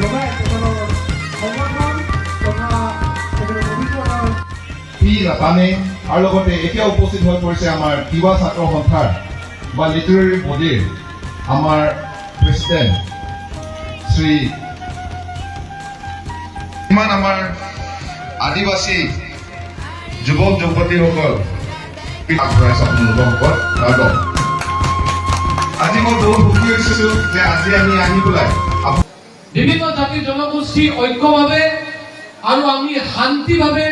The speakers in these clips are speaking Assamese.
লগাই তেখেতৰ সংগঠন তথা তেখেতৰ অভিজ্ঞতাৰ পি ৰাতানে আৰু লগতে এতিয়া উপস্থিত হৈ পৰিছে আমাৰ তিৱা ছাত্ৰ সন্থাৰ বা লিটাৰেৰী বডিৰ আমাৰ প্ৰেচিডেণ্ট শ্ৰী ইমান আমাৰ আদিবাসী যুৱক যুৱতীসকল আগবঢ়াইছে আপোনালোকৰ আগত। আজি মই বহুত সুখী হৈছো যে আজি আমি আহি পেলাই বিভিন্ন জাতি জনগোষ্ঠী ঐক্যভাৱে আৰু আমি শান্তিভাৱে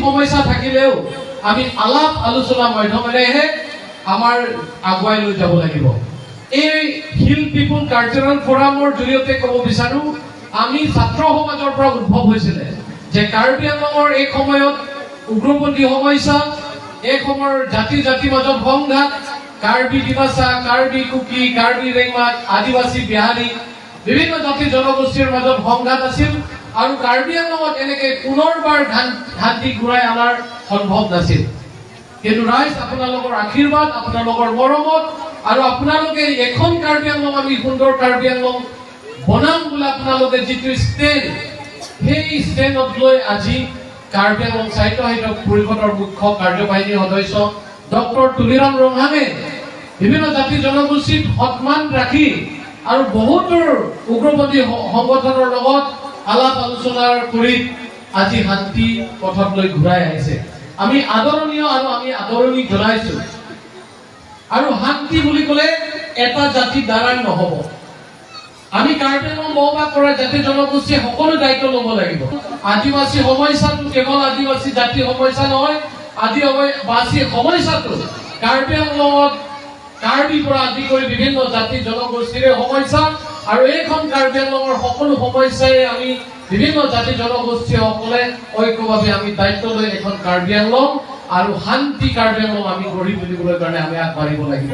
সমস্যা থাকিলেও আমি আলাপ আলোচনাৰ মাধ্যমেৰেহে আমাৰ আগুৱাই লৈ যাব লাগিব। এই হিল পিপুল কালচাৰেল ফৰামৰ জৰিয়তে ক'ব বিচাৰো, আমি ছাত্ৰ সমাজৰ পৰা উদ্ভৱ হৈছিলে যে কাৰ্বি আংলঙৰ এই সময়ত উগ্ৰপন্থী সমস্যা, এই সময়ৰ জাতি জাতিৰ মাজত সংঘাত, কাৰ্বি ডিমাচা, কাৰ্বি কুকি, কাৰ্বি ৰেংমা, আদিবাসী বিহাৰী, বিভিন্ন জাতি জনগোষ্ঠীৰ মাজত সংঘাত আছিল আৰু কাৰ্বি আংলঙত এনেকে পুনৰবাৰ শান্তি ঘূৰাই অনাৰ সম্ভৱ নাছিল। কিন্তু ৰাইজ, আপোনালোকৰ আশীৰ্বাদ, আপোনালোকৰ মৰমত আৰু আপোনালোকে এখন কাৰ্বি আংলং আমি সুন্দৰ কাৰ্বি আংলং বনাম বুলি আপোনালোকে যিটো ষ্টেণ্ড, সেই ষ্টেণ্ডত লৈ আজি কাৰ্বি আংলং সাহিত্য সাহিত্য পৰিষদৰ মুখ্য কাৰ্যবাহিনী সদস্য ডক্টৰ তুলিৰাম ৰংহাঙে বিভিন্ন জাতি জনগোষ্ঠীত সন্মান ৰাখি আৰু বহুতৰ উগ্ৰপন্থী সংগঠনৰ লগত আলাপ আলোচনাৰ কৰি আজি শান্তি পথত লৈ ঘূৰাই আহিছে। আমি আদৰণীয় আৰু আমি আদৰণি জনাইছো। আৰু শান্তি বুলি ক'লে এটা জাতিৰ দ্বাৰা নহ'ব। আমি কাৰ্বি আংলং বসবাস কৰা জাতি জনগোষ্ঠীয়ে সকলো দায়িত্ব ল'ব লাগিব। আদিবাসী সমস্যাটো কেৱল আদিবাসী জাতিৰ সমস্যা নহয়। আদিবাসী সমস্যাটো কাৰ্বি আংলঙত কাৰ্বিৰ পৰা আদি কৰি বিভিন্ন জাতি জনগোষ্ঠীৰে সমস্যা আৰু এইখন কাৰ্বি আংলঙৰ সকলো সমস্যাই আমি বিভিন্ন জাতি জনগোষ্ঠীসকলে ঐক্যভাৱে আমি দায়িত্ব লৈ এখন কাৰ্বি আংলং আৰু শান্তি কাৰ্বি আংলং আমি গঢ়ি তুলিবলৈ কাৰণে আমি আগবাঢ়িব লাগিব।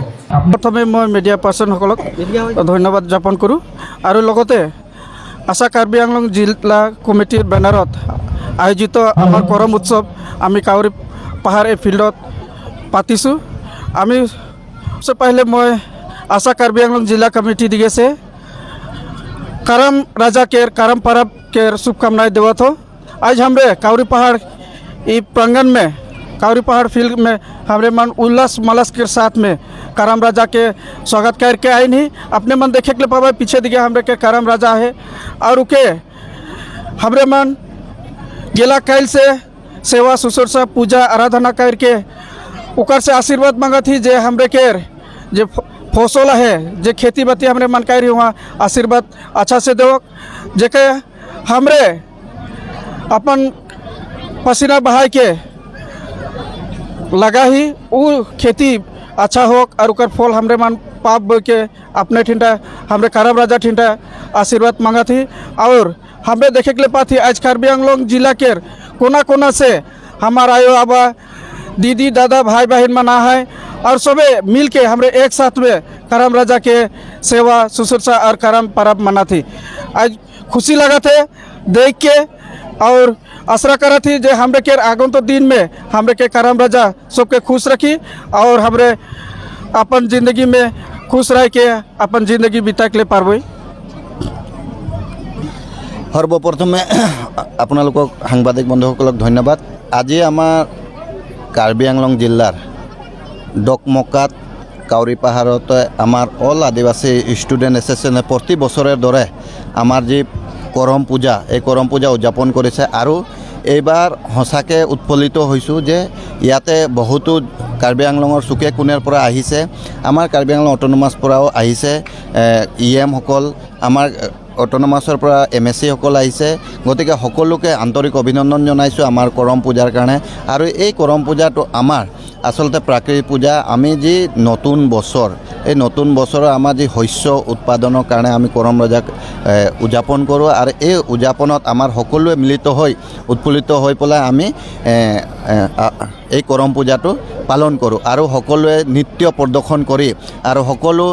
প্ৰথমে মই মিডিয়া পাৰ্চনসকলক ধন্যবাদ জ্ঞাপন কৰোঁ আৰু লগতে আছা কাৰ্বি আংলং জিলা কমিটিৰ বেনাৰত আয়োজিত আমাৰ কৰম উৎসৱ আমি কাউৰী পাহাৰ এই ফিল্ডত পাতিছোঁ। আমি सबसे पहले मैं आसा कार्बी आंगलों जिला कमेटी दिगे से करम राजा के करम परब के शुभकामनाएं देवत हो। आज हमरे कावरी पहाड़ ई प्रांगण में, कावरी पहाड़ फील्ड में हमरे मन उल्लास मलास के साथ में करम राजा के स्वागत करके आए नहीं। अपने मन देखे के लिए पावा, पीछे दिखे हमरे के करम राजा है और उके हमरे मन गेला कैल से सेवा शुश्रूषा पूजा आराधना करके ओकर से आशीर्वाद मांगत ही जे हमरे के जे फसल है, जे खेती बाती हमरे मन कर वहाँ आशीर्वाद अच्छा से दो, जेके हमरे अपन पसीना बहाय के लगा ही उ खेती अच्छा हो और ओकर फल हमरे मन पाप के अपने ठिंडा हमरे करम राजा ठिंडा आशीर्वाद मांगत ही। और हमरे देखे के लिए पाती आज कार्बी आंगलोंग जिला के कोना कोना से हमारा आयो आबा दीदी दादा भाई बहन मना है और सबे मिल के हमरे एक साथ में करम राजा के सेवा शुश्रूषा और करम परब मनाथी। आज खुशी लगा थे देख के और आशा करत थी जे हमरे के आगंतुक दिन में हमरे के करम राजा सबके खुश रखी और हमरे अपन जिंदगी में खुश रह के अपन जिंदगी बिता के ले पारबई। সৰ্বপ্ৰথমে আপোনালোকক সাংবাদিক বন্ধুসকলক ধন্যবাদ। আজি আমাৰ কাৰ্বি আংলং জিলাৰ ডকমকাত কাউৰী পাহাৰতে আমাৰ অল আদিবাসী ষ্টুডেণ্ট এছ'চিয়েশ্যনে প্ৰতি বছৰৰ দৰে আমাৰ যি কৰম পূজা, এই কৰম পূজা উদযাপন কৰিছে। আৰু এইবাৰ সঁচাকৈ উৎফুল্লিত হৈছোঁ যে ইয়াতে বহুতো কাৰ্বি আংলঙৰ চুকে কোণেৰ পৰা আহিছে। আমাৰ কাৰ্বি আংলং অট'নমাছ পৰাও আহিছে ই এমসকল, আমাৰ অট'নমাছৰ পৰা এম এছ চিসকল আহিছে। গতিকে সকলোকে আন্তৰিক অভিনন্দন জনাইছোঁ আমাৰ কৰম পূজাৰ কাৰণে। আৰু এই কৰম পূজাটো আমাৰ আচলতে প্ৰাকৃতিক পূজা। আমি যি নতুন বছৰ, এই নতুন বছৰৰ আমাৰ যি শস্য উৎপাদনৰ কাৰণে আমি কৰম ৰজাক উদযাপন কৰোঁ। আৰু এই উদযাপনত আমাৰ সকলোৱে মিলিত হৈ উৎফুল্লিত হৈ পেলাই আমি এ, এ, এই কৰম পূজাটো পালন কৰোঁ। আৰু সকলোৱে নৃত্য প্ৰদৰ্শন কৰি আৰু সকলো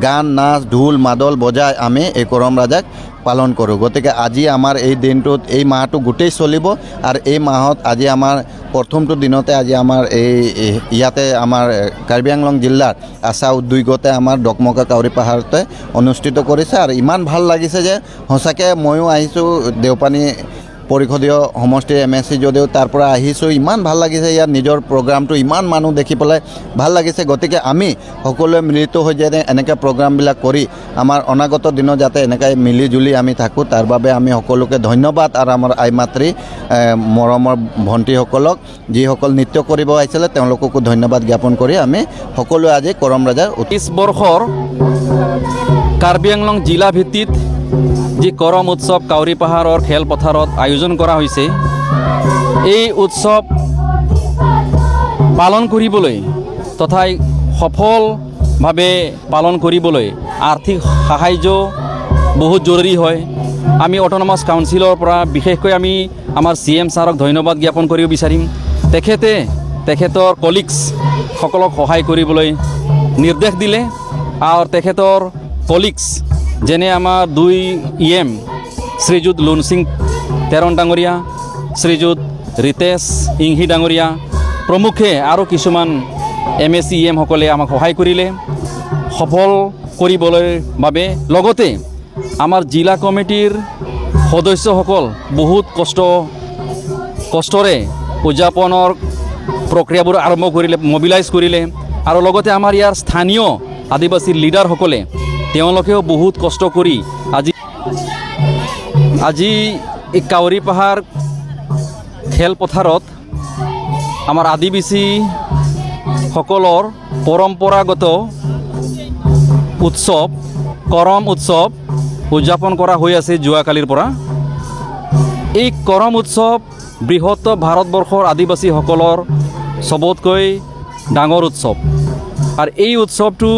গান নাচ ঢোল মাদল বজাই আমি এই কৰম ৰাজাক পালন কৰোঁ। গতিকে আজি আমাৰ এই দিনটোত এই মাহটো গোটেই চলিব আৰু এই মাহত আজি আমাৰ প্ৰথমটো দিনতে আজি আমাৰ এই ইয়াতে আমাৰ কাৰ্বি আংলং জিলাৰ আছা উদ্যোগতে আমাৰ ডকমকা কাউৰী পাহাৰতে অনুষ্ঠিত কৰিছে। আৰু ইমান ভাল লাগিছে যে সঁচাকৈ ময়ো আহিছোঁ, দেওপানী পৰিষদীয় সমষ্টিৰ এমএচি যদিও তাৰ পৰা আহিছোঁ। ইমান ভাল লাগিছে ইয়াত নিজৰ প্ৰগ্ৰামটো, ইমান মানুহ দেখি পেলাই ভাল লাগিছে। গতিকে আমি সকলোৱে মিলিত হৈ যাতে এনেকৈ প্ৰগ্ৰামবিলাক কৰি আমাৰ অনাগত দিনত যাতে এনেকৈ মিলি জুলি আমি থাকোঁ, তাৰ বাবে আমি সকলোকে ধন্যবাদ। আৰু আমাৰ আই মাতৃ মৰমৰ ভণ্টিসকলক, যিসকল নৃত্য কৰিব আহিছিলে, তেওঁলোককো ধন্যবাদ জ্ঞাপন কৰি আমি সকলোৱে আজি কৰম ৰাজাৰ 30 বৰ্ষৰ কাৰ্বি আংলং জিলা ভিত্তিত যি কৰম উৎসৱ কাউৰী পাহাৰৰ খেলপথাৰত আয়োজন কৰা হৈছে, এই উৎসৱ পালন কৰিবলৈ তথা সফলভাৱে পালন কৰিবলৈ আৰ্থিক সাহাৰ্য বহুত জৰুৰী হয়। আমি অট'নমাছ কাউন্সিলৰ পৰা বিশেষকৈ আমি আমাৰ চি এম ছাৰক ধন্যবাদ জ্ঞাপন কৰিব বিচাৰিম। তেখেতে তেখেতৰ কলিগছসকলক সহায় কৰিবলৈ নিৰ্দেশ দিলে আৰু তেখেতৰ কলিগছ যেনে আমাৰ দুই ই এম শ্ৰীযুত লোনসিং তেৰণ ডাঙৰীয়া, শ্ৰীযুত ৰিতেশ ইংহি ডাঙৰীয়া প্ৰমুখে আৰু কিছুমান এমএচি ই এমসকলে আমাক সহায় কৰিলে সফল কৰিবলৈ বাবে। লগতে আমাৰ জিলা কমিটিৰ সদস্যসকল বহুত কষ্টৰে উদযাপনৰ প্ৰক্ৰিয়াবোৰ আৰম্ভ কৰিলে, মবিলাইজ কৰিলে। আৰু লগতে আমাৰ ইয়াৰ স্থানীয় আদিবাসী লিডাৰসকলে, তেওঁলোকেও বহুত কষ্ট কৰি আজি এই কাউৰী পাহাৰ খেলপথাৰত আমাৰ আদিবাসীসকলৰ পৰম্পৰাগত উৎসৱ কৰম উৎসৱ উদযাপন কৰা হৈ আছে যোৱাকালিৰ পৰা। এই কৰম উৎসৱ বৃহত্তৰ ভাৰতবৰ্ষৰ আদিবাসীসকলৰ চবতকৈ ডাঙৰ উৎসৱ। আৰু এই উৎসৱটো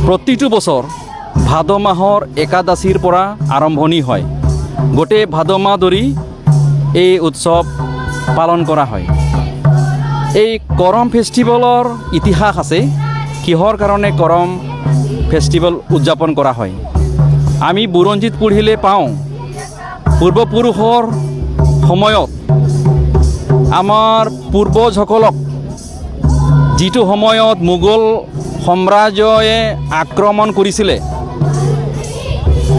প্ৰতিটো বছৰ ভাদ মাহৰ একাদশীৰ পৰা আৰম্ভণি হয়। গোটেই ভাদ মাহ ধৰি এই উৎসৱ পালন কৰা হয়। এই কৰম ফেষ্টিভেলৰ ইতিহাস আছে, কিহৰ কাৰণে কৰম ফেষ্টিভেল উদযাপন কৰা হয়। আমি বুৰঞ্জীত পঢ়িলে পাওঁ, পূৰ্বপুৰুষৰ সময়ত আমাৰ পূৰ্বজসকলক যিটো সময়ত মোগল সাম্ৰাজ্যয়ে আক্ৰমণ কৰিছিলে,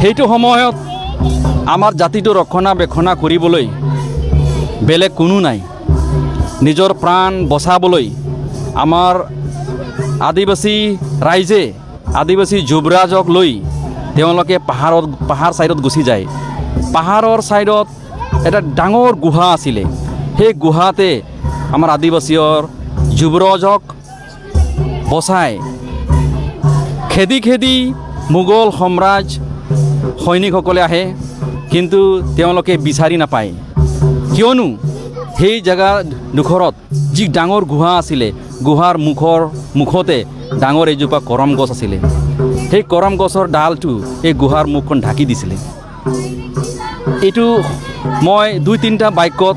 সেইটো সময়ত আমাৰ জাতিটো ৰক্ষণাবেক্ষণ কৰিবলৈ বেলেগ কোনো নাই। নিজৰ প্ৰাণ বচাবলৈ আমাৰ আদিবাসী ৰাইজে আদিবাসী যুৱৰাজক লৈ তেওঁলোকে পাহাৰ ছাইডত গুচি যায়। পাহাৰৰ ছাইডত এটা ডাঙৰ গুহা আছিলে। সেই গুহাতে আমাৰ আদিবাসীৰ যুৱৰাজক বচাই খেদি খেদি মোগল সাম্ৰাজ্য সৈনিকসকলে আহে, কিন্তু তেওঁলোকে বিচাৰি নাপায়। কিয়নো সেই জেগা ডোখৰত যি ডাঙৰ গুহা আছিলে, গুহাৰ মুখতে ডাঙৰ এজোপা কৰম গছ আছিলে। সেই কৰম গছৰ ডালটো এই গুহাৰ মুখখন ঢাকি দিছিলে। এইটো মই দুই তিনিটা বাক্যত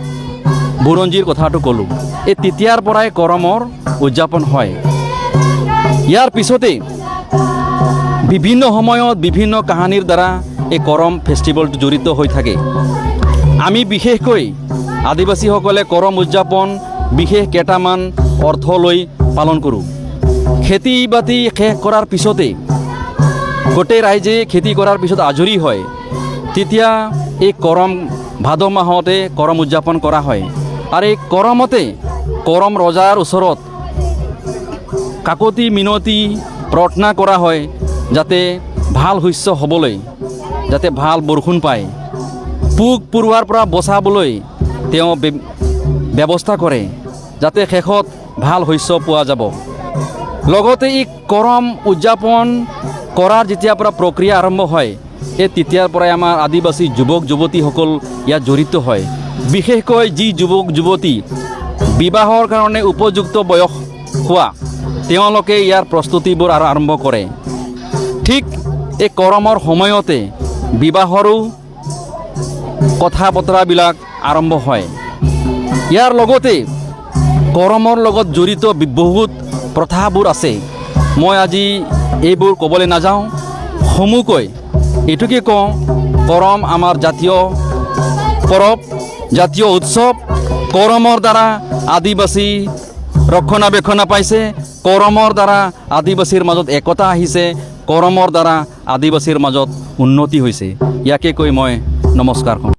বুৰঞ্জীৰ কথাটো ক'লোঁ। এই তেতিয়াৰ পৰাই কৰমৰ উদযাপন হয়। ইয়াৰ পিছতেই বিভিন্ন সময়ত বিভিন্ন কাহানীৰ দ্বাৰা এই কৰম ফেষ্টিভেলটো জড়িত হৈ থাকে। আমি বিশেষকৈ আদিবাসীসকলে কৰম উদযাপন বিশেষ কেইটামান অৰ্থ লৈ পালন কৰোঁ। খেতি বাতি শেষ কৰাৰ পিছতেই, গোটেই ৰাইজে খেতি কৰাৰ পিছত আজৰি হয়, তেতিয়া এই কৰম ভাদ মাহতে কৰম উদযাপন কৰা হয়। আৰু এই কৰমতে কৰম ৰজাৰ ওচৰত কাকতি মিনতি প্ৰাৰ্থনা কৰা হয়, যাতে ভাল শস্য হ'বলৈ, যাতে ভাল বৰষুণ পায়, পোক পৰুৱাৰ পৰা বচাবলৈ তেওঁ ব্যৱস্থা কৰে, যাতে শেষত ভাল শস্য পোৱা যাব। লগতে এই কৰম উদযাপন কৰাৰ যেতিয়াৰ পৰা প্ৰক্ৰিয়া আৰম্ভ হয়, এই তেতিয়াৰ পৰাই আমাৰ আদিবাসী যুৱক যুৱতীসকল ইয়াত জড়িত হয়। বিশেষকৈ যি যুৱক যুৱতী বিবাহৰ কাৰণে উপযুক্ত বয়স হোৱা, তেওঁলোকে ইয়াৰ প্ৰস্তুতিবোৰ আৰু আৰম্ভ কৰে। ঠিক এই কৰমৰ সময়তে বিবাহৰো কথা বতৰাবিলাক আৰম্ভ হয়। ইয়াৰ লগতে কৰমৰ লগত জড়িত বহুত প্ৰথাবোৰ আছে। মই আজি এইবোৰ ক'বলৈ নাযাওঁ। চমুকৈ এইটোকে কওঁ, কৰম আমাৰ জাতীয় পৰৱ, জাতীয় উৎসৱ। কৰমৰ দ্বাৰা আদিবাসী ৰক্ষণাবেক্ষণা পাইছে, কৰমৰ দ্বাৰা আদিবাসীৰ মাজত একতা আহিছে, কৰমৰ দ্বাৰা আদিবাসীৰ মাজত উন্নতি হৈছে। ইয়াকে কৈ মই নমস্কাৰ ক'ম।